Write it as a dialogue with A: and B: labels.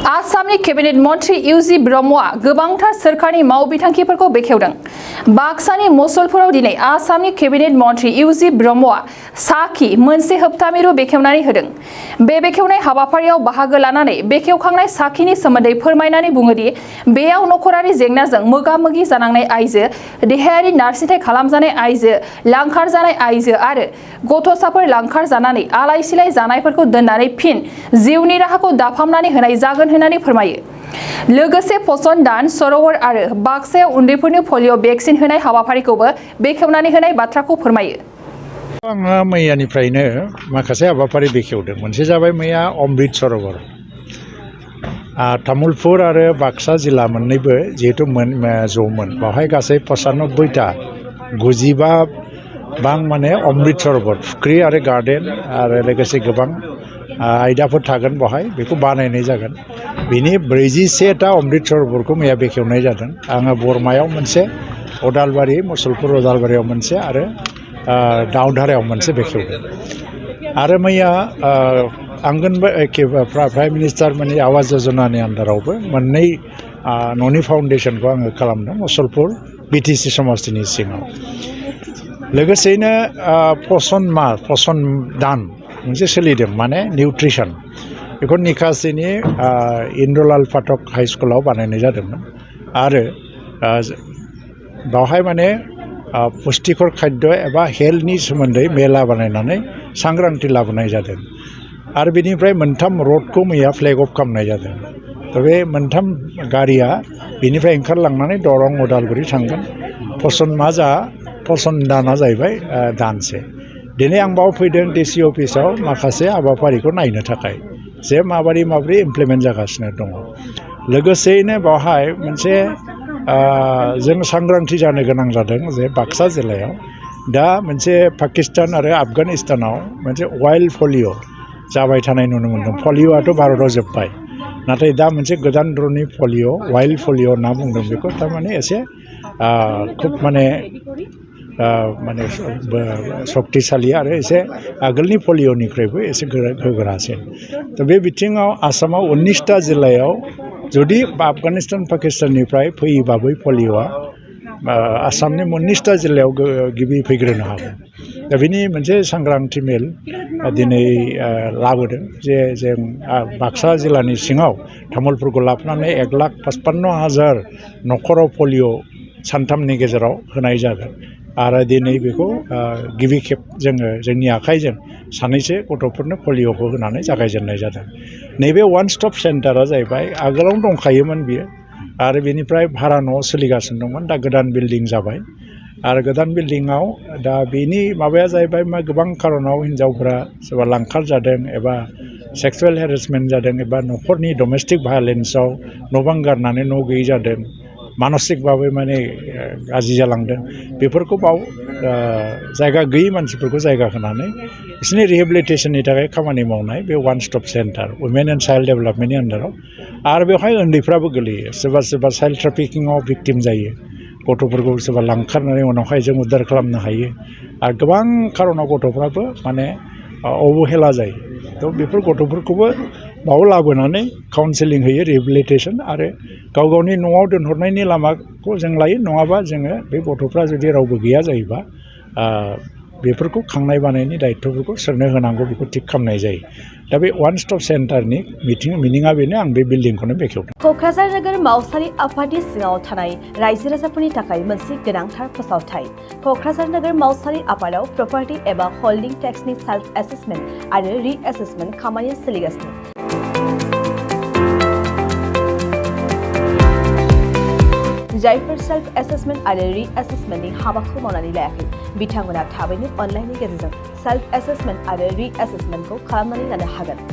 A: आसामनि केबिनेट मन्थ्रि इउजि ब्रह्मआ गोबांथार सोरखारनि मावबिथांखिफोरखौ बेखेवदों। बाक्सानि मसलपुराव दिनै आसामनि केबिनेट मन्थ्रि इउजि ब्रह्मआ साखि मोनसे होबथा मिरु बेखेवनानै होदों। बे बेखेवनाय हाबाफारियाव बाहागो लानानै बेखेवखांनाय साखिनि सोमोन्दै फोरमायनानै बुङोदि बेयाव नखरारि जेंनाजों मोगा-मोगि जानांनाय आइजो, देहायारि नारसिनथाय खालामजानाय आइजो, लांखार जानाय आइजो आरो गथ'साफोर लांखार जानानै आलाय-सिलाय जानायफोरखौ दोननानै फिन जिउनि राहाखौ दाफामनानै होनाय जागोन होननानै फोरमायो। लोगोसे फसन दान सरोवर आरो बाक्सायाव उन्दैफोरनो पलिअ भेक्सिन होनाय हाबाफारिखौबो बेखेवनानै होनाय बाथ्राखौ फोरमायो।
B: आङो मैयानिफ्रायनो माखासे हाबाफारि बेखेवदों। मोनसे जाबाय मैया अमृत सरोवर, तामुलपुर आरो बाक्सा जिल्ला मोननैबो जिहेतु जौमोन, बेवहाय गासै 95टा 95 बां माने अमृत सरोवर फुख्रि आरो गार्डेन आरो लोगोसे गोबां आयदाफोर थागोन। बेवहाय बेखौ बानायनाय जागोन। बिनि 41टा अमृत सरोवरखौ मैया बेखेवनाय जादों। आङो बरमायाव मोनसे, अदालबारि मसलपुर अदालबारियाव मोनसे आरो दावधारायाव मोनसे बेखेवदों। आरो मैया प्राइम मिनिस्टार माने आवास योजनानि आन्दारावबो मोननै न'नि फाउन्डेसनखौ आङो खालामदों मसलपुर बिटिसि समस्तिनि सिङाव। लोगोसेयैनो फसन दान मोनसे सोलिदों, माने निउट्रिसन, बेखौ निकासिनि इन्द्रलाल पाठक हाइ स्कुलाव बानायनाय जादोंमोन। आरो बेवहाय माने पुष्टिकर खाद्य एबा हेल्थनि सोमोन्दै मेला बानायनानै सांग्रांथि लाबोनाय जादों। आरो बेनिफ्राय मोनथाम रडखौ मैया फ्लेग अफ खालामनाय जादों। बे मोनथाम गारिया बेनिफ्राय ओंखारलांनानै दरं उदालगुरि थांगोन। फसन दाना जाहैबाय दानसे। दिनै आं बाव फैदों डिसि अफिसाव माखासे हाबाफारिखौ नायनो थाखाय, जे माबोरै इमप्लिमेन्ट जागासिनो दङ। लोगोसेयैनो बेवहाय मोनसे जों सांग्रांथि जानो गोनां जादों जे बाक्सा जिल्लायाव दा मोनसे पाकिस्तान आरो आफगानिस्तानाव मोनसे वाइल्ड पलिअ जाबाय थानाय नुनो मोन्दों। पलिअआथ' भारताव जोब्बाय, नाथाय दा मोनसे गोदान धरननि पलिअ, वाइल्ड पलिअ होनना बुंदों बेखौ। थारमाने एसे खुब माने सक्तिशालि आरो एसे आगोलनि पलिअनिख्रुइबो एसे गोरासिन। दा बे बिथिङाव आसामाव 19टा जिल्लायाव जुदि आफगानिस्तान पाकिस्ताननिफ्राय फैयोबा बै पलिअआ आसामनि 19टा जिल्लायाव गिबि फैग्रोनो हागौ। दा बेनि मोनसे सांग्रांथि मेल दिनै लाबोदों, जे जों बाक्सा जिल्लानि सिङाव तामुलपुरखौ लाफानानै 1,55,000 न'खराव पलिअ सानथामनि गेजेराव होनाय जागोन। आरो दिनै बेखौ गिबि खेब जोङो जोंनि आखाइजों सानैसो गथ'फोरनो पलिअखौ होनानै जागायजेननाय जादों। नैबे वान स्टप सेन्टारा जाहैबाय आगोलावनो दंखायोमोन बियो, आरो बेनिफ्राय भारा न'आव सोलिगासिनो दंमोन। दा गोदान बिल्डिं जाबाय, आरो गोदान बिल्डिङाव दा बेनि माबाया जाहैबाय गोबां खारनाव हिन्जावफोरा सोरबा लांखार जादों एबा सेक्सुवेल हेरेसमेन्ट जादों एबा न'खरनि डमेस्टिक भायलेन्सआव न' बां गारनानै न' गैयै जादों, मानसिकभाबै माने गाज्रि जालांदों। बेफोरखौ बाव जायगा गैयै मानसिफोरखौ जायगा होनानै बिसोरनि रिहेबिलिटेसननि थाखाय खामानि मावनाय बे one stop centre women and child डेभेलपमेन्टनि आन्दाराव। आरो बेवहाय उन्दैफ्राबो गोलैयो, सोरबा चाइल्ड ट्राफिकिंआव भिक्टिम जायो, गथ'फोरखौ सोरबा लांखारनानै उनावहाय जों उद्धार खालामनो हायो। आरो गोबां खारनाव गथ'फ्राबो माने अबहेला जायो। थ' बेफोर गथ'फोरखौबो बाव लाबोनानै काउन्सेलिं होयो, रिहेबिलिटेसन, आरो गाव गावनि न'आव दोनहरनायनि लामाखौ जों लायो। नङाबा जोङो बे गथ'फ्रा जुदि रावबो गैया जायोबा बेफोरखौ खांनाय बानायनि दायित्वफोरखौ सोरनो होनांगौ बेखौ थिग खालामनाय जायो। दा बे वान स्टप सेन्टारनि मिनिङा बेनो। आं बे बिल्डिंखौनो बेखेवदों।
C: क'क्राझार नोगोर मावसारि आफादनि सिङाव थानाय रायजो राजाफोरनि थाखाय मोनसे गोनांथार फोसावथाय। क'क्राझार नोगोर मावसारि आफादाव प्रपार्टि एबा हल्डिं टेक्सनि सेल्फ एसेसमेन्ट आरो रि-एसेसमेन्ट खामानिया सोलिगासिनो। जायफोर सेल्फ एसेसमेन्ट आरो रि-एसेसमेन्टनि हाबाखौ मावनानै लायाखै, बिथांमोना थाबैनो अनलाइननि गेजेरजों सेल्फ एसेसमेन्ट आरो रि-एसेसमेन्टखौ खालामनानै लानो हागोन।